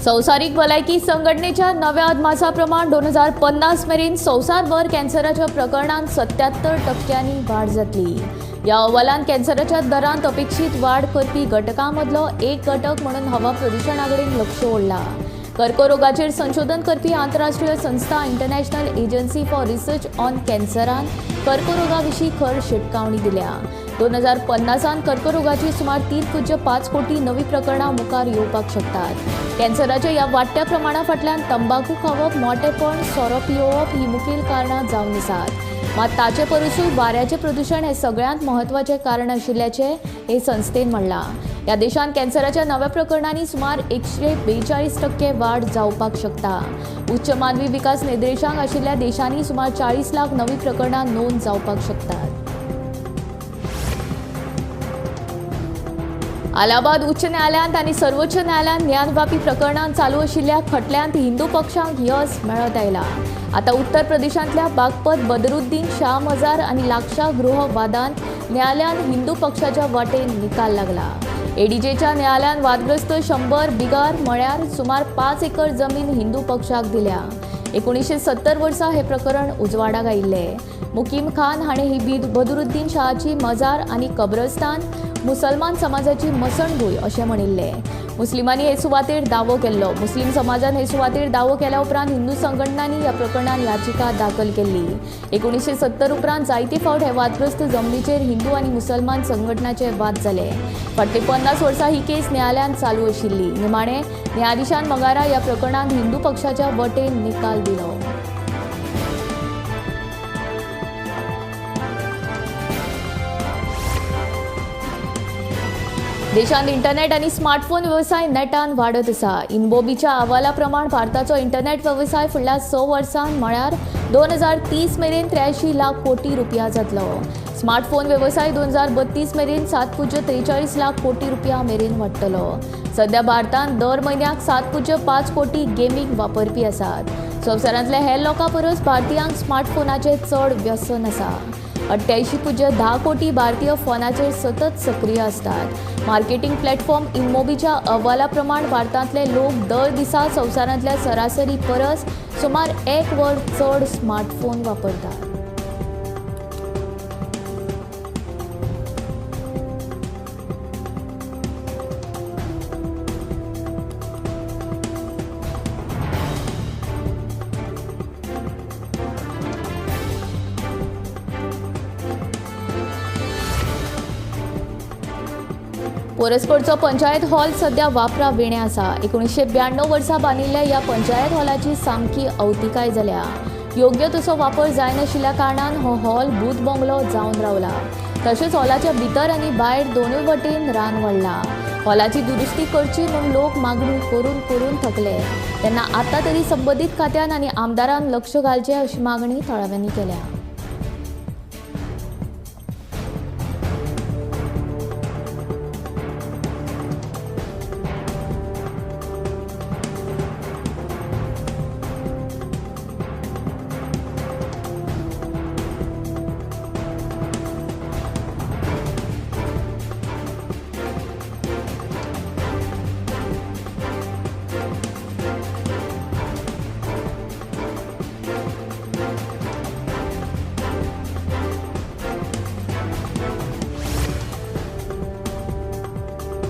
संवसारीक भलायकी संघटनेच्या नव्या अदमासा प्रमाण 2050 मेरेन संवसारभर कॅन्सराच्या प्रकरणांत 77% वाड जातली. ह्या अहवालांत कॅन्सराच्या दरांत अपेक्षीत वाड करपी घटकां मदलो एक घटक म्हणून हवा प्रदुशणा कडेन लक्ष ओडलां. कर्करोगाचेर संशोधन करपी आंतरराष्ट्रीय संस्था international agency for research on कॅन्सरान कर्करोगा विशीं खर शिटकावणी दिल्या. 2050 कर्करोगाची सुमार 3.5 कोटी नवी प्रकरणां मुखार येवपाक शकतात. कॅन्सराच्या ह्या वाडट्या प्रमाणा फाटल्यान तंबाखू खावप, मोटेपण, सोरो पियोवप ही मुखेल कारणां जावन आसात. मात ताचे परसूय वाऱ्याचें प्रदुशण हें सगळ्यांत म्हत्वाचें कारण आशिल्ल्याचें हे संस्थेन म्हणलां. ह्या देशांत कॅन्सराच्या नव्या प्रकरणांनी सुमार 142% वाड जावपाक शकता. उच्च मानवी विकास निर्देशांक आशिल्ल्या देशांनी सुमार 40 लाख नवी प्रकरणां नोंद जावपाक शकतात. अलाहाबाद उच्च न्यायालयांत आनी सर्वोच्च न्यायालयांत ज्ञानवापी प्रकरणांत चालू आशिल्ल्या खटल्यांत हिंदू पक्षांक यश मेळत आयलां. आतां उत्तर प्रदेशांतल्या बागपत बदरुद्दीन शाह मजार आनी लाक्षा गृह वादांत न्यायालयान हिंदू पक्षाच्या वाटेन निकाल लागला. एडीजेच्या न्यायालयान वादग्रस्त 100 बिगार म्हळ्यार सुमार 5 एकर जमीन हिंदू पक्षाक दिल्या. 1970 वर्सा हें प्रकरण उजवाडाक आयिल्लें. मुकीम खान हाणें ही बदरुद्दीन शहाची मजार आनी कब्रस्तान मुसलमान समाजाची मसणभूंय अशें म्हणिल्लें. मुस्लिमांनी हे सुवातेर दावो केल्लो. मुस्लीम समाजान हे सुवातेर दावो केल्या उपरांत हिंदू संघटनांनी ह्या प्रकरणांत याचिका दाखल केल्ली. 1970 उपरांत जायते फावट हे वादग्रस्त जमनीचेर हिंदू आनी मुसलमान संघटनाचे वाद जाले. फाटली 50 वर्सां ही केस न्यायालयांत चालू आशिल्ली. निमाणें न्यायाधिशान मंगळारा ह्या प्रकरणांत हिंदू पक्षाच्या वटेन निकाल दिलो. देशांत इंटरनेट आनी स्मार्टफोन वेवसाय नेटान वाडत आसा. इनबोबीच्या अहवाला प्रमाण भारताचो इंटरनेट वेवसाय फुडल्या 6 वर्सांत म्हळ्यार 2030 मेरेन 83 लाख कोटी रुपया जातलो. स्मार्टफोन वेवसाय 2032 मेरेन 7.43 लाख कोटी रुपया मेरेन वाडटलो. सध्या भारतांत दर म्हयन्याक 7.5 कोटी गेमींग वापरपी आसात. संवसारांतल्या हेर लोकां परस भारतीयांक स्मार्टफोनाचें चड व्यसन आसा. 88.10 कोटी भारतीय फोनाचेर सतत सक्रीय आसतात. मार्केटिंग प्लॅटफॉर्म इनमोबीच्या अहवाला प्रमाण भारतांतले लोक दर दिसा संवसारांतल्या सरासरी परस सुमार 1 वर चड स्मार्टफोन वापरतात. पोरस्कोडचो पंचायत हॉल सध्या वापरा विणें आसा. 1992 वर्सा बांदिल्ल्या ह्या पंचायत हॉलाची सामकी अवतिकाय जाल्या. योग्य तसो वापर जायनाशिल्ल्या कारणान हो हॉल भूत बंगलो जावन रावला. तशेंच हॉलाच्या भितर आनी भायर दोनूय वटेन रान वाडलां. हॉलाची दुरुस्ती करची म्हूण लोक मागणी करून करून थकले. तेन्ना आतां तरी संबंदीत खात्यान आनी आमदारान लक्ष घालचें अशी मागणी थळाव्यांनी केल्या.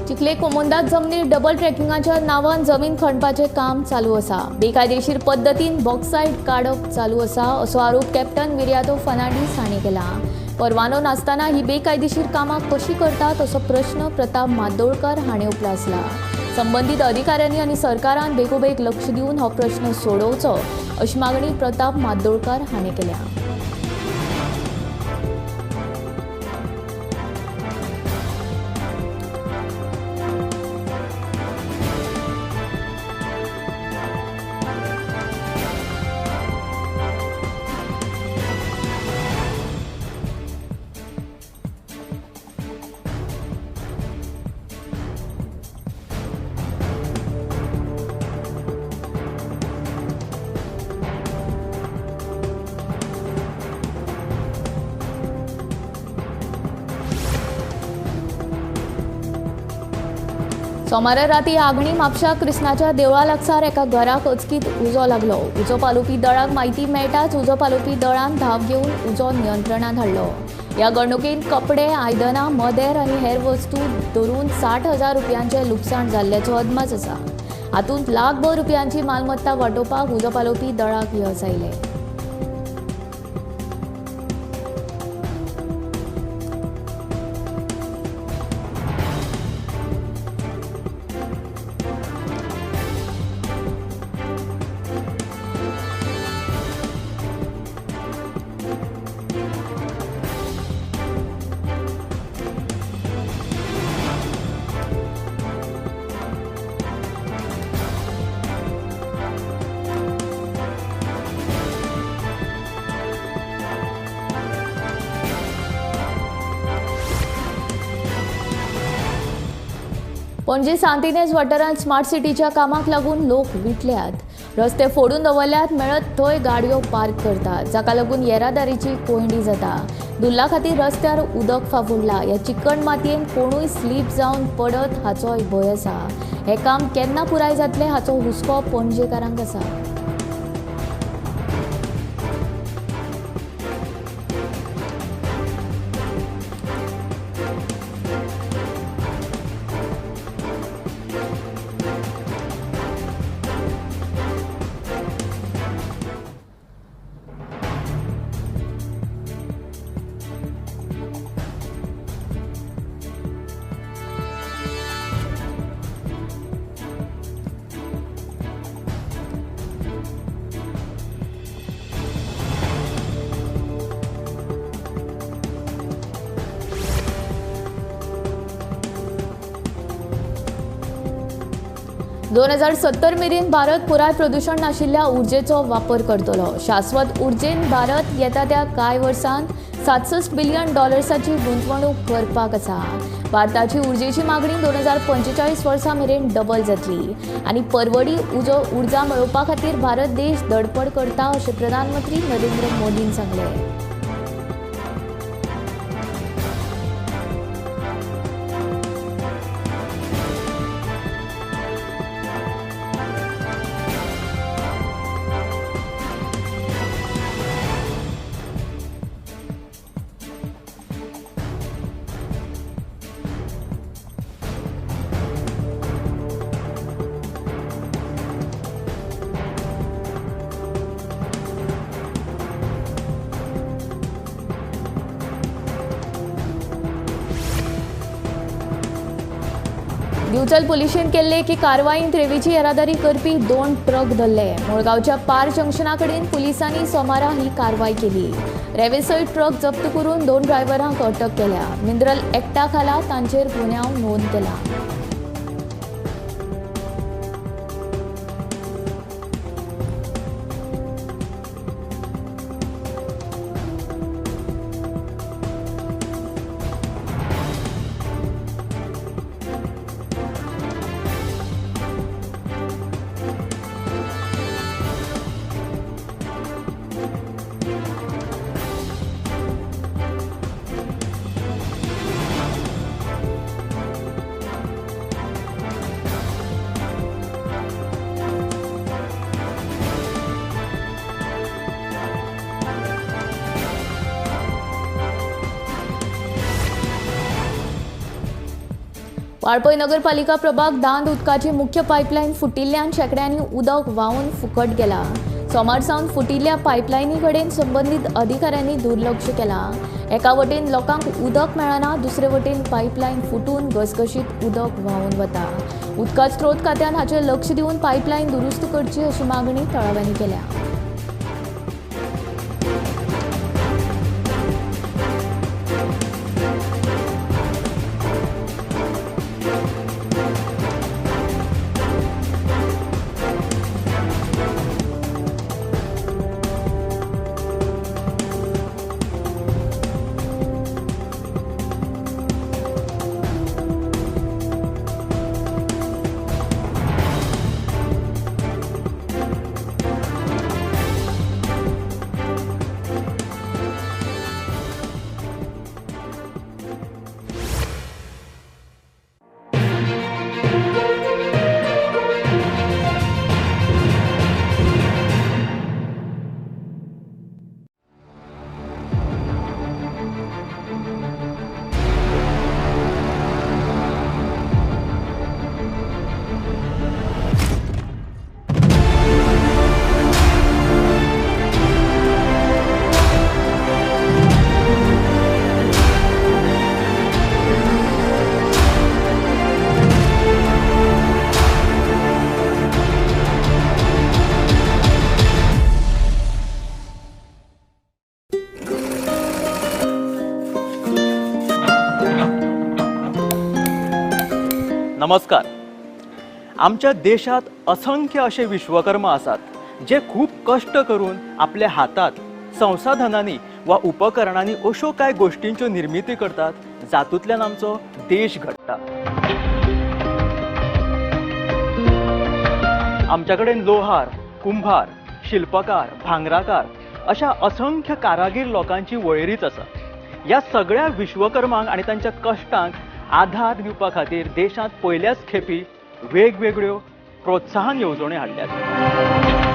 चिखले कोमोंदात जमनीर डबल ट्रॅकिंगाच्या नांवान जमीन खणपाचें काम चालू आसा. बेकायदेशीर पद्दतीन बॉक्सायट काडप चालू आसा असो आरोप कॅप्टन विर्यातो फर्नांडीस हांणी केला. परवानो नासतना ही बेकायदेशीर कामां कशी करतात असो प्रश्न प्रताप मादोळकर हांणी उप्रासला. संबंदीत अधिकाऱ्यांनी आनी सरकारान बेगोबेग लक्ष दिवन हो प्रश्न सोडोवचो अशी मागणी प्रताप मादोळकर हांणी केल्या. सोमारा राती आगणी म्हापशा क्रिस्नाच्या देवळा लागसार एका घराक अचकीत उजो लागलो. उजो पालोवपी दळाक म्हायती मेळटाच उजो पालोवपी दळान धांव घेवन उजो नियंत्रणांत हाडलो. ह्या घडणुकेंत कपडे, आयदनां, मदेर आनी हेर वस्तू धरून 60,000 रुपयांचें लुकसाण जाल्ल्याचो अदमास आसा. हातूंत लाखभर रुपयांची मालमत्ता वाटोवपाक उजो पालोवपी दळाक यश आयलें. पणजे सांतिनेज वाठारांत स्मार्ट सिटीच्या कामाक लागून लोक विटल्यात. रस्ते फोडून दवरल्यात, मेळत थंय गाडयो पार्क करतात, जाका लागून येरादारीची कोंयडी जाता. धुल्ला खातीर रस्त्यार उदक फाफुडला. ह्या चिकण मातयेन कोणूय स्लीप जावन पडत हाचोय भंय आसा. हें काम केन्ना पुराय जातलें हाचो हुस्को पणजेकारांक आसा. दोन 2070 मेरेन भारत पुराय प्रदूषण नाशिल्ल्या ऊर्जेचो वापर करतलो. शाश्वत ऊर्जेन भारत येता त्या कांय वर्सांत $67 बिलियन गुंतवणूक करपाक आसा. भारताची ऊर्जेची मागणी 2045 वर्सा मेरेन डबल जातली आनी परवडी ऊर्जा मेळोवपा खातीर भारत देश धडपड करता अशें प्रधानमंत्री नरेंद्र मोदीन सांगलें. दिवचल पुलिशेन केल्ले एके कारवायेंत रेंवेची येरादारी करपी 2 ट्रक धरले. मुळगांवच्या पार जंक्शना कडेन पुलिसांनी सोमारा ही कारवाय केली. रेंवे सयत ट्रक जप्त करून 2 ड्रायव्हरांक अटक केल्या. मिनरल एक्टा खाला तांचेर गुन्यांव नोंद केला. वाळपय नगरपालिका प्रभाग दांद उदकाची मुख्य पायपलायन फुटिल्ल्यान शेंकड्यांनी उदक व्हांवून फुकट गेला. सोमार सावन फुटिल्ल्या पायपलायनी कडेन संबंदीत अधिकाऱ्यांनी दुर्लक्ष केलां. एका वटेन लोकांक उदक मेळना, दुसरे वटेन पायपलायन फुटून घसघशीत उदक व्हांवून वता. उदका स्त्रोत खात्यान हाचेर लक्ष दिवन पायपलायन दुरुस्त करची अशी मागणी थळाव्यांनी केल्या. नमस्कार. आमच्या देशात असंख्य असे विश्वकर्मा आसात जे खूब कश्ट करून आपल्या हातात संसाधनांनी वा उपकरणांनी अश्यो कांय गोश्टींच्यो निर्मिती करतात जातूंतल्यान आमचो देश घडटा. आमच्या कडेन लोहार, कुंभार, शिल्पकार, भांगराकार अशा असंख्य कारागीर लोकांची वळेरीच आसा. ह्या सगळ्या विश्वकर्मांक आनी तांच्या कश्टांक आधार दिवपा खातीर देशांत पयल्याच खेपी वेगवेगळ्यो प्रोत्साहन येवजण्यो हाडल्यात.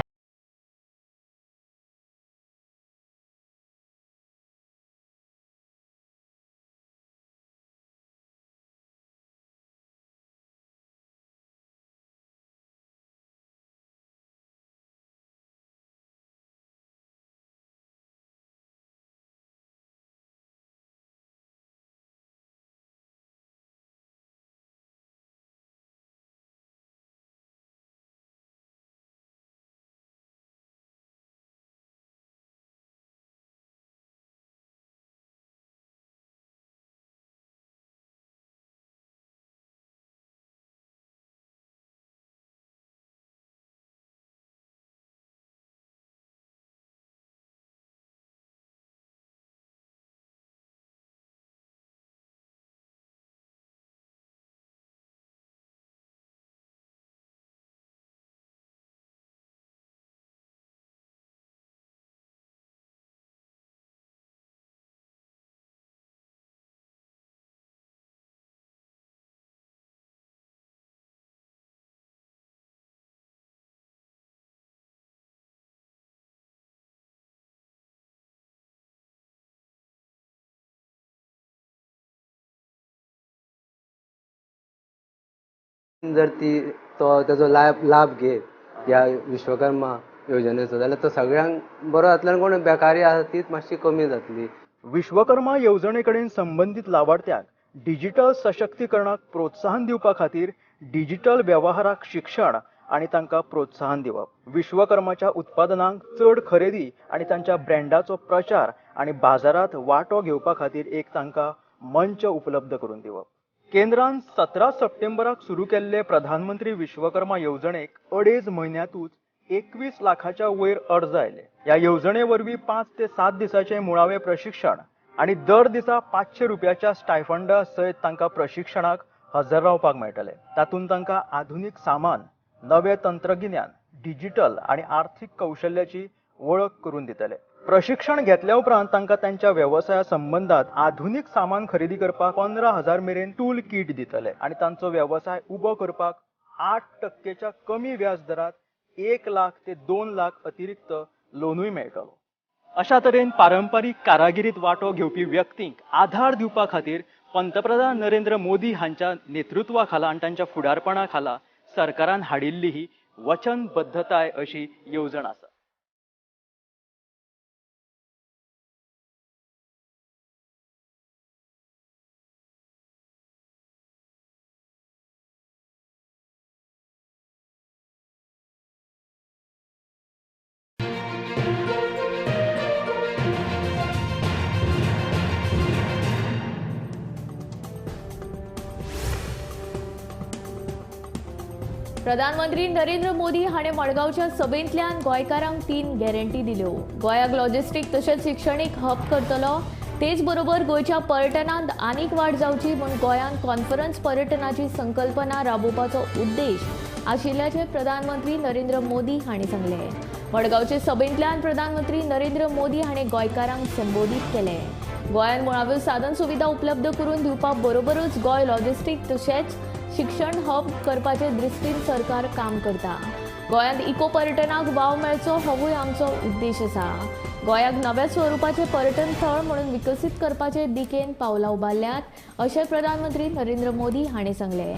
जर ती तो ताजो लाभ घेत ह्या विश्वकर्मा योजनेचो जाल्यार तो सगळ्यांक बरो जातलो आनी कोण बेकारी आसा तीच मातशी कमी जातली. विश्वकर्मा येवजणे कडेन संबंदीत लावार्थ्यांक डिजिटल सशक्तीकरणाक प्रोत्साहन दिवपा खातीर डिजिटल वेव्हाराक शिक्षण आनी तांकां प्रोत्साहन दिवप, विश्वकर्माच्या उत्पादनांक चड खरेदी आनी तांच्या ब्रँडाचो प्रचार आनी बाजारांत वांटो घेवपा खातीर एक तांकां मंच उपलब्ध करून दिवप. केंद्रान 17 सप्टेंबराक सुरू केल्ले प्रधानमंत्री विश्वकर्मा येवजणेक 2.5 म्हयन्यांतूच 21 लाखाच्या वयर अर्ज आयले. ह्या येवजणे वरवीं 5 ते 7 दिसांचें मुळावें प्रशिक्षण आनी दर दिसा 500 रुपयाच्या स्टायफंडा सयत तांकां प्रशिक्षणाक हजर रावपाक मेळटलें. तातूंत तांकां आधुनीक सामान, नवें तंत्रगिन्यान, डिजिटल आनी आर्थीक कौशल्याची वळख करून दितले. प्रशिक्षण घेतल्या उपरांत तांकां तांच्या वेवसाया संबंदात आधुनीक सामान खरेदी करपाक 15,000 मेरेन टूल किट दितले आनी तांचो वेवसाय उबो करपाक 8%च्या कमी व्याज दरात 1 लाख ते 2 लाख अतिरिक्त लोनूय मेळटलो. अशा तरेन पारंपारीक कारागिरीत वांटो घेवपी व्यक्तींक आधार दिवपा खातीर पंतप्रधान नरेंद्र मोदी हांच्या नेतृत्वा खाला आनी तांच्या फुडारपणा खाला सरकारान हाडिल्ली ही वचनबद्धताय अशी येवजण आसा. प्रधानमंत्री नरेंद्र मोदी हाणें मडगांवच्या सभेंतल्यान गोंयकारांक 3 गॅरंटी दिल्यो. गोंयाक लॉजिस्टीक तशेंच शिक्षणीक हब करतलो, तेच बरोबर गोंयच्या पर्यटनांत आनीक वाड जावची म्हूण गोंयांत कॉन्फरन्स पर्यटनाची संकल्पना राबोवपाचो उद्देश आशिल्ल्याचें प्रधानमंत्री नरेंद्र मोदी हांणी सांगलें. मडगांवचे सभेंतल्यान प्रधानमंत्री नरेंद्र मोदी हाणें गोंयकारांक संबोधीत केलें. गोंयांत मुळाव्यो साधन सुविधा उपलब्ध करून दिवपा बरोबरूच गोंय लॉजिस्टीक तशेंच शिक्षण हब करपाचे दृश्टीन सरकार काम करता. गोंयांत इको पर्यटनाक वाव मेळचो होवूय आमचो उद्देश आसा. गोंयाक नव्या स्वरुपाचें पर्यटन थळ म्हणून विकसीत करपाचे दिकेन पावलां उबारल्यात अशें प्रधानमंत्री नरेंद्र मोदी हांणी सांगलें.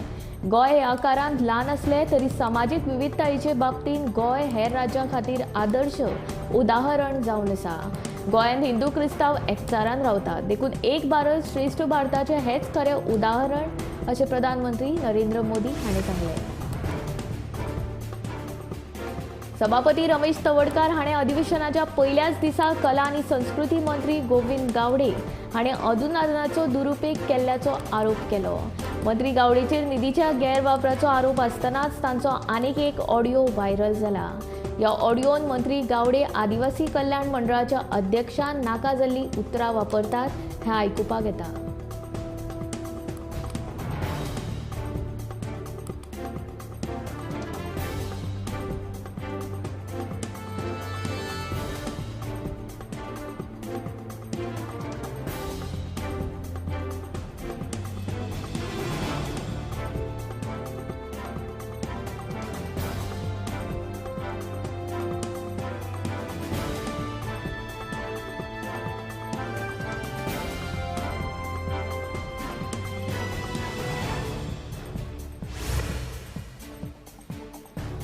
गोंय ह्या आकारांत ल्हान आसलें तरी समाजीक विविधतायेचे बाबतींत गोंय हेर राज्यां खातीर आदर्श उदाहरण जावन आसा. गोंयांत हिंदू क्रिस्तांव एकचारान रावतात, देखून एक भारत श्रेष्ठ भारताचें हेंच खरें उदाहरण अशें प्रधानमंत्री नरेंद्र मोदी हांणी सांगलें. सभापती रमेश तवडकार हाणें अधिवेशनाच्या पयल्याच दिसा कला आनी संस्कृती मंत्री गोविंद गावडे हाणें अनुदानाचो दुरुपेग केल्ल्याचो आरोप केलो. मंत्री गावडेचेर निधीच्या गैरवापराचो आरोप आसतनाच तांचो आनीक एक ऑडियो व्हायरल जाला। ह्या ऑडियोन मंत्री गावडे आदिवासी कल्याण मंडळाच्या अध्यक्षान नाका जाल्ली उतरां वापरतात हें आयकुपाक येता।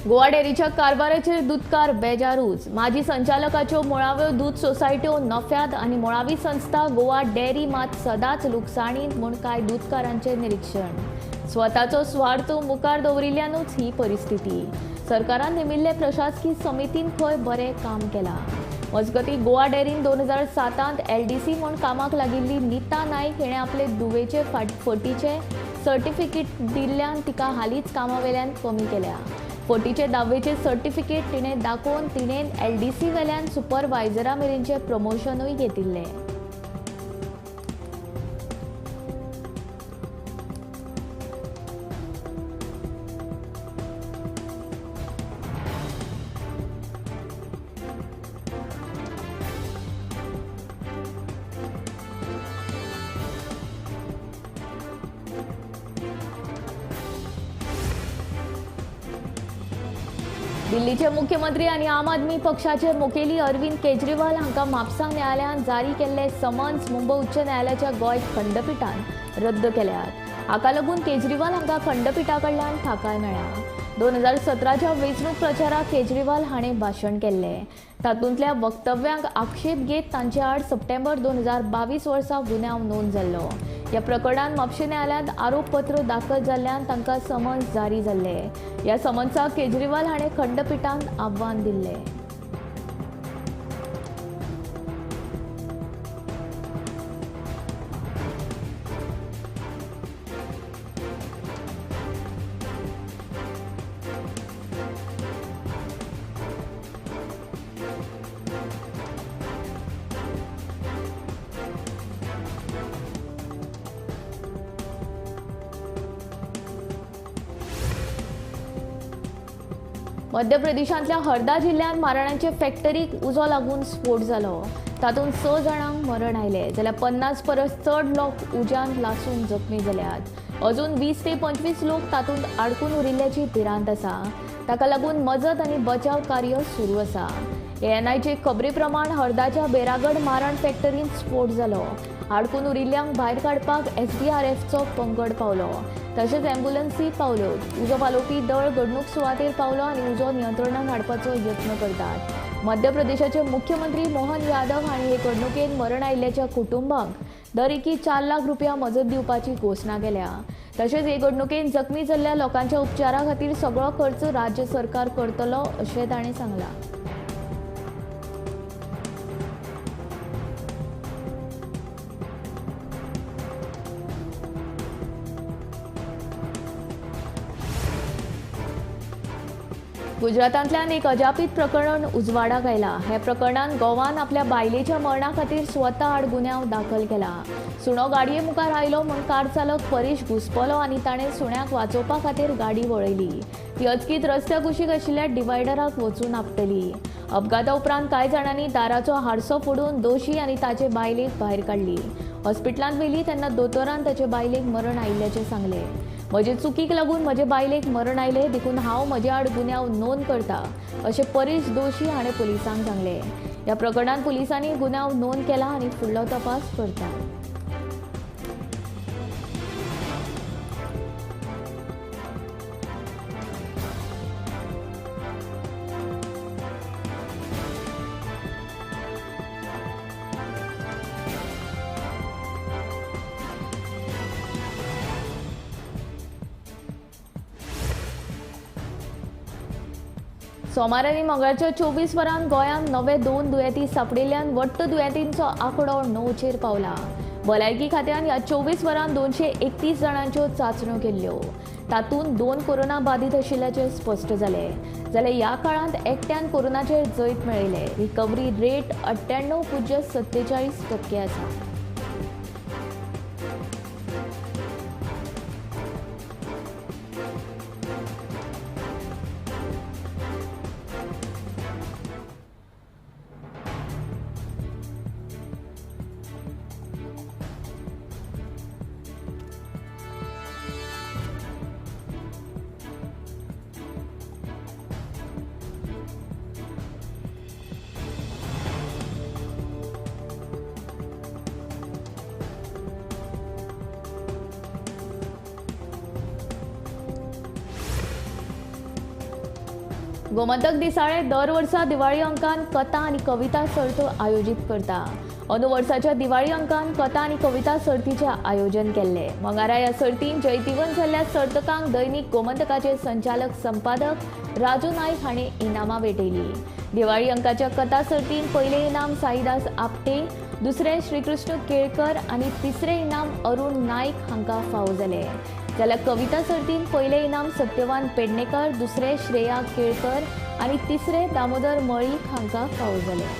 गोवा डेअरीच्या कारभाराचेर दुदकार बेजारूच। माजी संचालकाच्यो मुळाव्यो दूद सोसायट्यो नफ्यांत आनी मुळावी संस्था गोवा डेअरी मात सदांच लुकसाणींत म्हूण कांय दुदकारांचें निरीक्षण। स्वताचो स्वार्थ मुखार दवरिल्ल्यानूच ही परिस्थिती। सरकारान नेमिल्ले प्रशासकी समितीन खंय बरें काम केलां। मजगतीं गोवा डेअरीन 2007 LDC म्हूण कामाक लागिल्ली नीता नायक हिणें आपले दुवेचे फटीचें सर्टिफिकेट दिल्ल्यान तिका हालींच कामावेल्यान कमी केल्या। फटीचे दावेचे सर्टिफिकेट तिणें दाखोवन तिणें LDC वेल्यान सुपरवायझरा मेरेनचें प्रमोशनूय घेतिल्लें। दिल्लीचे मुख्यमंत्री आनी आम आदमी पक्षाचे मुखेली अरविंद केजरीवाल हांकां म्हापसा न्यायालयान जारी केल्ले समन्स मुंबय उच्च न्यायालयाच्या गोंय खंडपिठान रद्द केल्यात। हाका लागून केजरीवाल हांकां खंडपिठा कडल्यान थाकाय मेळ्ळ्या। 2017च्या वेंचणूक प्रचाराक केजरीवाल हाणें भाशण केल्लें। तातूंतल्या वक्तव्यांक आक्षेप घेत तांचे आड सप्टेंबर 2022 वर्सा गुन्यांव नोंद जाल्लो। ह्या प्रकरणांत म्हापशें न्यायालयांत आरोपपत्र दाखल जाल्ल्यान तांकां समन्स जारी जाल्ले। ह्या समन्साक केजरीवाल हाणें खंडपिठांत आव्हान दिल्लें। मध्य प्रदेशांतल्या हरदा जिल्ल्यांत मारणाचे फॅक्टरीक उजो लागून स्फोट जालो। तातूंत 6 जाणांक मरण आयलें जाल्यार 50 परस चड लोक उज्यांत लासून जखमी जाल्यात। अजून 20 ते 25 लोक तातूंत आडकून उरिल्ल्याची भिरांत आसा। ताका लागून मजत आनी बचाव कार्य सुरू आसा। ANIचे खबरे प्रमाण हरदाच्या बेरागड मारण फॅक्टरींत स्फोट जालो। आडकून उरिल्ल्यांक भायर काडपाक SDRFचो पंगड पावलो, तशेंच ॲम्ब्युलन्सी पावल्यो। उजो पालोवपी दळ घडणूक सुवातेर पावलो आनी उजो नियंत्रणात हाडपाचो यत्न करतात। मध्य प्रदेशाचे मुख्यमंत्री मोहन यादव हांणी हे घडणुकेंत मरण आयिल्ल्याच्या कुटुंबांक दरेकी 4 लाख रुपया मजत दिवपाची घोशणा केल्या। तशेंच हे घडणुकेंत जखमी जाल्ल्या लोकांच्या उपचारा खातीर सगळो खर्च राज्य सरकार करतलो अशें ताणें सांगलां। गुजरातांतल्यान एक अजापीत प्रकरण उजवाडाक आयला। ह्या प्रकरणांत गोवान आपल्या बायलेच्या मरणा खातीर स्वता आड गुन्यांव दाखल केला। सुणो गाडये मुखार आयलो म्हूण कार चालक परेश घुसपलो आनी ताणें सुण्याक वाचोवपा खातीर गाडी वळयली। ती अचकीत रस्त्या कुशीक आशिल्ल्या डिवायडराक वचून आपटली। अपघाता उपरांत कांय जाणांनी दाराचो हारसो फोडून दोशी आनी ताचे बायलेक भायर काडली। हॉस्पिटलांत व्हेली तेन्ना दोतोरान ताचे बायलेक मरण आयिल्ल्याचें सांगलें। म्हजे चुकीक लागून म्हजे बायलेक मरण आयलें देखून हांव म्हजे आड गुन्यांव नोंद करता अशें परेश दोशी हाणें पुलिसांक सांगलें। ह्या प्रकरणांत पुलिसांनी गुन्यांव नोंद केला आनी फुडलो तपास करतात। सोमार आनी मंगळारच्या 24 वरांत गोंयांत नवे 2 दुयेंती सांपडिल्ल्यान वट्ट दुयेंतींचो आंकडो 9चेर पावला। भलायकी खात्यान ह्या 24 वरांत 231 जाणांच्यो चांचण्यो केल्ल्यो. तातूंत 2 कोरोना बाधित आशिल्ल्याचें स्पश्ट जालें. जाल्यार ह्या काळांत एकट्यान कोरोनाचेर जैत मेळयलें. रिकव्हरी रेट 98.47% आसा. गोमंतक दिसाळे दर वर्सा दिवाळी अंकान कथा आनी कविता सर्त आयोजीत करता. अंदू वर्साच्या दिवाळी अंकान कथा आनी कविता सर्तीचें आयोजन केल्लें. मंगारा ह्या सर्तीन जैतिवंत जाल्ल्या सर्तकांक दैनिक गोमंतकाचे संचालक संपादक राजू नायक हांणी इनामां भेटयली. दिवाळी अंकाच्या कथा सर्तीन पयलें इनाम साईदास आपटे, दुसरें श्रीकृष्ण केळकर आनी तिसरें इनाम अरुण नायक हांकां फावो जालें. जाल्यार कविता सर्तीन पयलें इनाम सत्यवान पेडणेकर, दुसरें श्रेया केळकर आनी तिसरें दामोदर मळीक हांकां फावो जालें.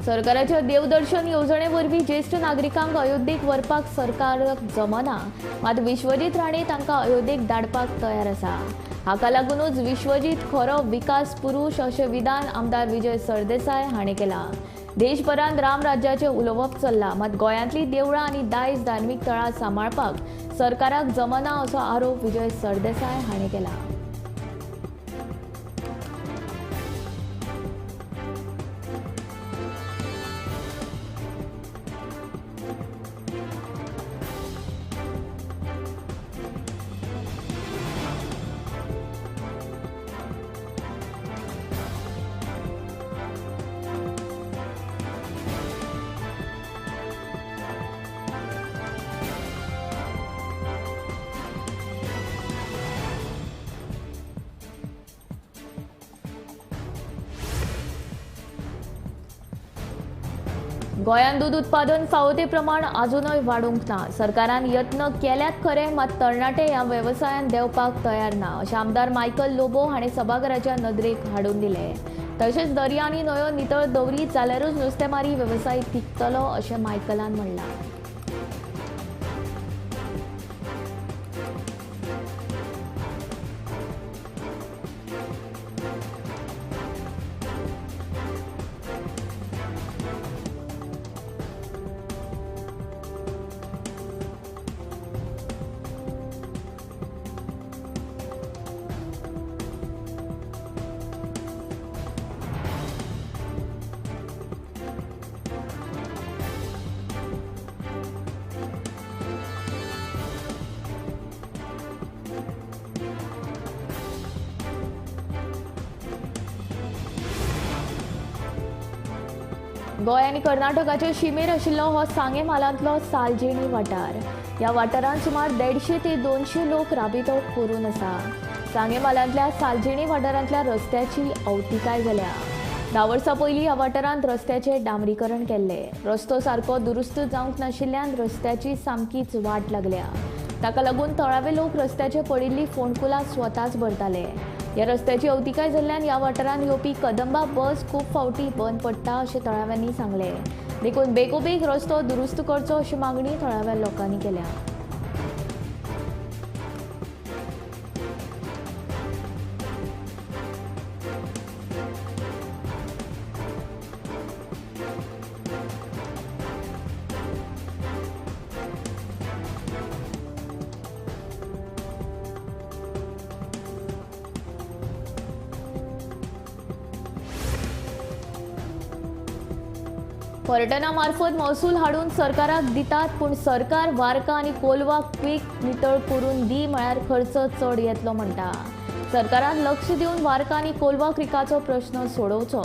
सरकाराच्या देवदर्शन येवजणे वरवीं ज्येश्ठ नागरिकांक अयोध्येक व्हरपाक सरकाराक जमना, मात विश्वजीत राणे तांकां अयोध्येक धाडपाक तयार आसा. हाका लागूनच विश्वजीत खरो विकास पुरूश अशें विधान आमदार विजय सरदेसाय हाणें केलां. देशभरांत राम राज्याचें उलोवप चल्लां, मात गोंयांतलीं देवळां आनी दायज धार्मीक थळां सांबाळपाक सरकाराक जमना असो आरोप विजय सरदेसाय हाणें केला. गोंयांत दूद उत्पादन फावो ते प्रमाण आजुनूय वाडूंक ना. सरकारान यत्न केल्यात खरे, मात तरणाटे ह्या वेवसायान देंवपाक तयार ना अशें आमदार मायकल लोबो हाणें सभाघराच्या नदरेक हाडून दिलें. तशेंच दर्या आनी न्हंयो नितळ दवरीत जाल्यारूच नुस्तेमारी वेवसाय तिगतलो अशें मायकलान म्हणलां. गोंय आनी कर्नाटकाचे शिमेर आशिल्लो हो सांगें म्हालांतलो सालजिणी वाठार. ह्या वाठारांत सुमार 150 ते 200 लोक राबितो करून आसा. सांगें म्हालांतल्या सालजिणी वाठारांतल्या रस्त्याची अवतिकाय जाल्या. 10 वर्सां पयलीं ह्या वाठारांत रस्त्याचें डांबरीकरण केल्लें. रस्तो सारको दुरुस्त जावंक नाशिल्ल्यान रस्त्याची सामकीच वाट लागल्या. ताका लागून थळावे लोक रस्त्याचे पडिल्ली फोंडकुलां स्वताच भरताले. ह्या रस्त्याची अवतिकाय जाल्ल्यान ह्या वाठारांत येवपी कदंबा बस खूब फावटी बंद पडटा अशें थळाव्यांनी सांगलें. देखून बेगोबेग रस्तो दुरुस्त करचो अशी मागणी थळाव्या लोकांनी केल्या. पर्यटना मार्फत महसूल हाडून सरकाराक दितात, पूण सरकार वार्का आनी कोलवा क्वीक नितळ करून दी म्हळ्यार खर्च चड येतलो म्हणटा। सरकारान लक्ष दिवन वार्का आनी कोलवा क्रिकाचो प्रश्न सोडोवचो।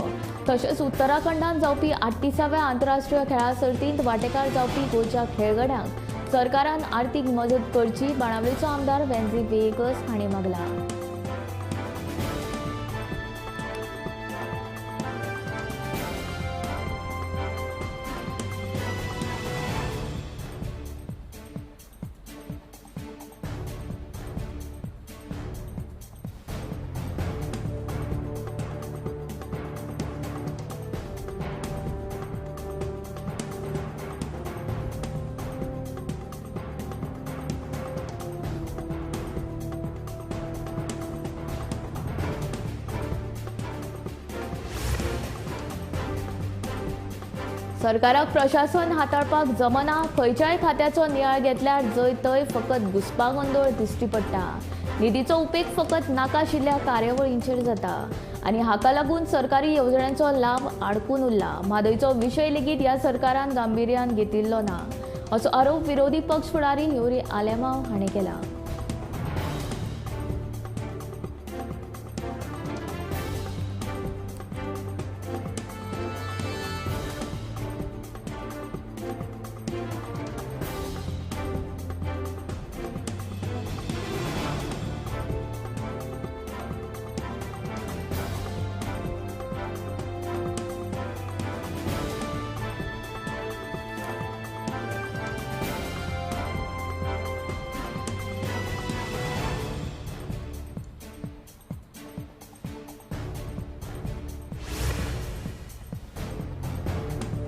तशेंच उत्तराखंडान जावपी 38व्या आंतरराष्ट्रीय खेळां सर्तींत वांटेकार जावपी गोंयच्या खेळगड्यांक सरकारान आर्थीक मजत करची, बाणावलेचो आमदार वेन्झी व्हिएगस हांणी मागला। सरकाराक प्रशासन हाताळपाक जमना, खंयच्याय खात्याचो नियाळ घेतल्यार जंय थंय फकत घुस्पागोंदळ दिश्टी पडटा। निधीचो उपेग फकत नाकाशिल्ल्या कार्यावळींचेर जाता आनी हाका लागून सरकारी येवजण्यांचो लाभ आडकून उरला। म्हादयचो विशय लेगीत ह्या सरकारान गांभिर्यान घेतिल्लो ना, असो आरोप विरोधी पक्ष फुडारी युरी आलेमांव हांणी केला।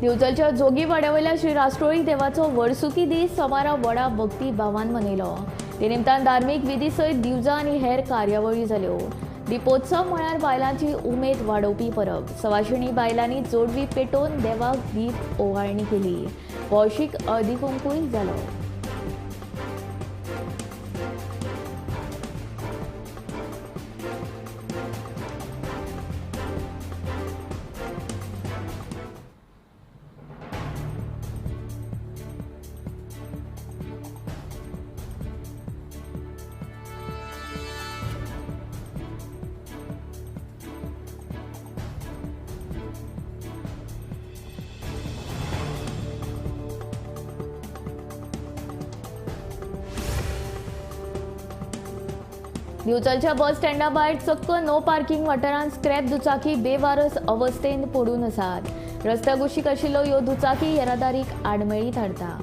दिवचलच्या जोगीवाड्यावयल्या श्री राष्ट्रोळी देवाचो वर्सुकी दीस सोमारा व्हडा भक्ती भावान मनयलो। ते निमतान धार्मीक विधी सयत दिवजां आनी हेर कार्यावळी जाल्यो। दीपोत्सव म्हळ्यार बायलांची उमेद वाडोवपी परब। सवाशिणी बायलांनी जोडवी पेटोवन देवाक दीप ओवाळणी केली। वौशीक हळदी कुंकूय जालो। दिवचलच्या बस स्टँडा भायर चक्क नो पार्किंग वाठारांत स्क्रॅप दुचाकी बेवारस अवस्थेंत पडून आसात। रस्त्या कुशीक आशिल्लो ह्यो दुचाकी येरादारीक आडमेळी थारता।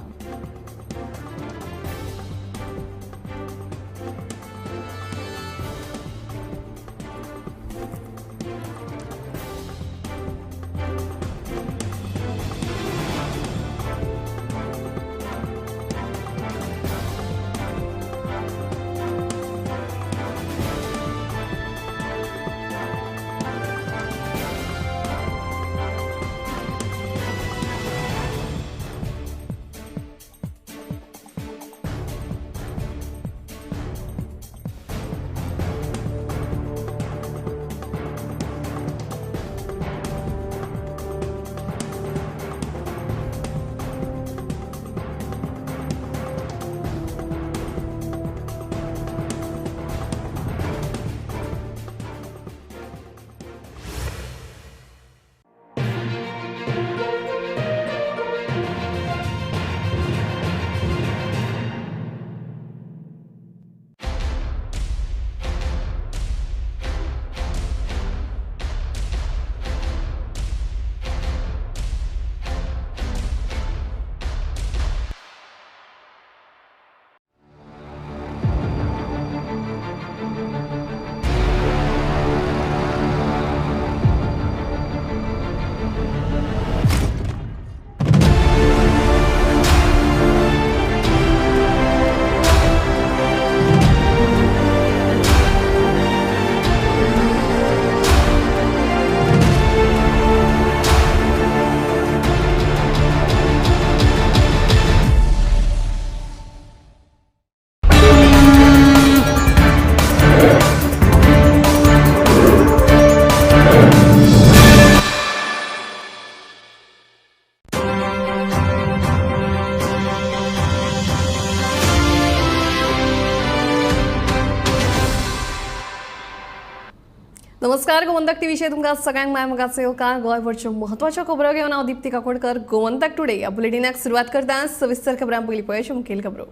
नमस्कार, गोमंतक टीव्हीचेर तुमकां सगळ्यांक माय मोगाचो येवकार. गोंयभरच्यो म्हत्वाच्यो खबरो घेवन हांव दीप्ती काकोडकर गोमंतक टुडे ह्या बुलेटिनाक सुरवात करता. सविस्तर खबरां पयलीं पळोवया मुखेल खबरो.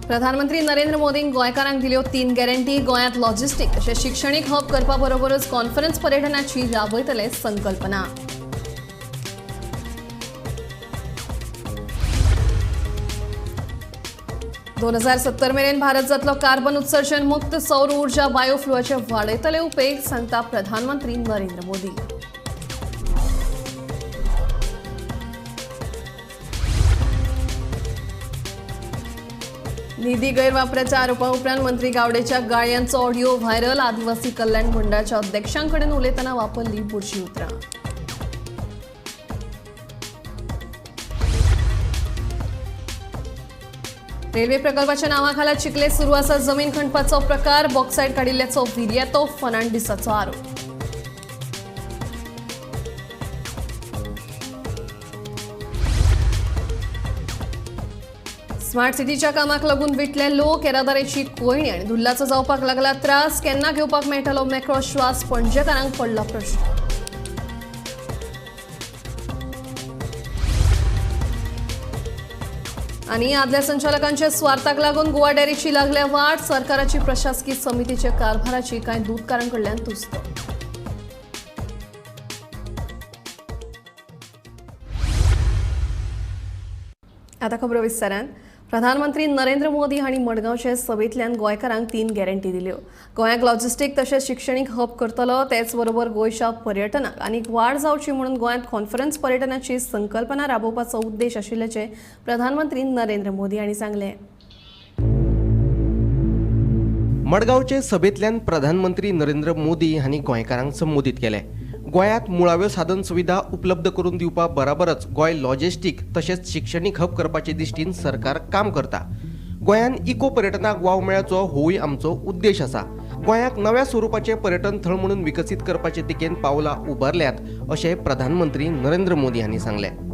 प्रधानमंत्री नरेंद्र मोदीन गोंयकारांक दिल्यो 3 गॅरंटी. गोंयांत लॉजिस्टीक तशेंच शिक्षणीक हब करपा बरोबरच कॉन्फरन्स पर्यटनाची राबयतले संकल्पना. 2070 मेरेन भारत जातलो कार्बन उत्सर्जन मुक्त. सौर ऊर्जा बायोफ्लुआचे वाडयतले उपेग, सांगता प्रधानमंत्री नरेंद्र मोदी. निधी गैरवापराच्या आरोपा उपरांत मंत्री गावडेच्या गाळयांचो ऑडिओ व्हायरल. आदिवासी कल्याण मंडळाच्या अध्यक्षांकडेन उलयतना वापरली बुरशी उतरां. रेल्वे प्रकल्पाच्या नावाखाला चिखले सुरू आसा जमीन खणपाचो प्रकार. बॉक्साईड काडिल्ल्याचो विरियातो फर्नांडीसाचो आरोप. स्मार्ट सिटीच्या कामाक लागून विटले लोक. येरादारीची कोयणी आनी धुल्लाचो जावपाक लागला त्रास. केन्ना घेवपाक मेळटलो मेकळो श्वास, पणजेकारांक पडला प्रश्न. आनी आदल्या संचालकांच्या स्वार्थाक लागून गोवा डेअरीची लागल्या वाट. सरकाराची प्रशासकी समितीच्या कारभाराची कांय दूदकारांकडल्यान तुस्त. आता खबरो विस्तारान. प्रधानमंत्री नरेंद्र मोदी हांणी मडगांवचे सभेंतल्यान गोंयकारांक 3 गॅरंटी दिल्यो. गोंयाक लॉजिस्टीक तशेंच शिक्षणीक हब करतलो, तेच बरोबर गोंयच्या पर्यटनाक आनीक वाड जावची म्हणून गोंयांत कॉन्फरन्स पर्यटनाची संकल्पना राबोवपाचो उद्देश आशिल्ल्याचें प्रधानमंत्री नरेंद्र मोदी हांणी सांगलें. मडगांवचे सभेंतल्यान प्रधानमंत्री नरेंद्र मोदी हांणी गोंयकारांक संबोधीत केलें. गोंयांत मुळाव्यो साधन सुविधा उपलब्ध करून दिवपा बराबरच गोंय लॉजिस्टीक तशेंच शिक्षणीक हब करपाचे दृश्टीन सरकार काम करता. गोंयांत इको पर्यटनाक वाव मेळचो होवूय आमचो उद्देश आसा. गोंयाक नव्या स्वरुपाचें पर्यटन थळ म्हणून विकसीत करपाचे दिकेन पावलां उबारल्यात अशें प्रधानमंत्री नरेंद्र मोदी हांणी सांगलें.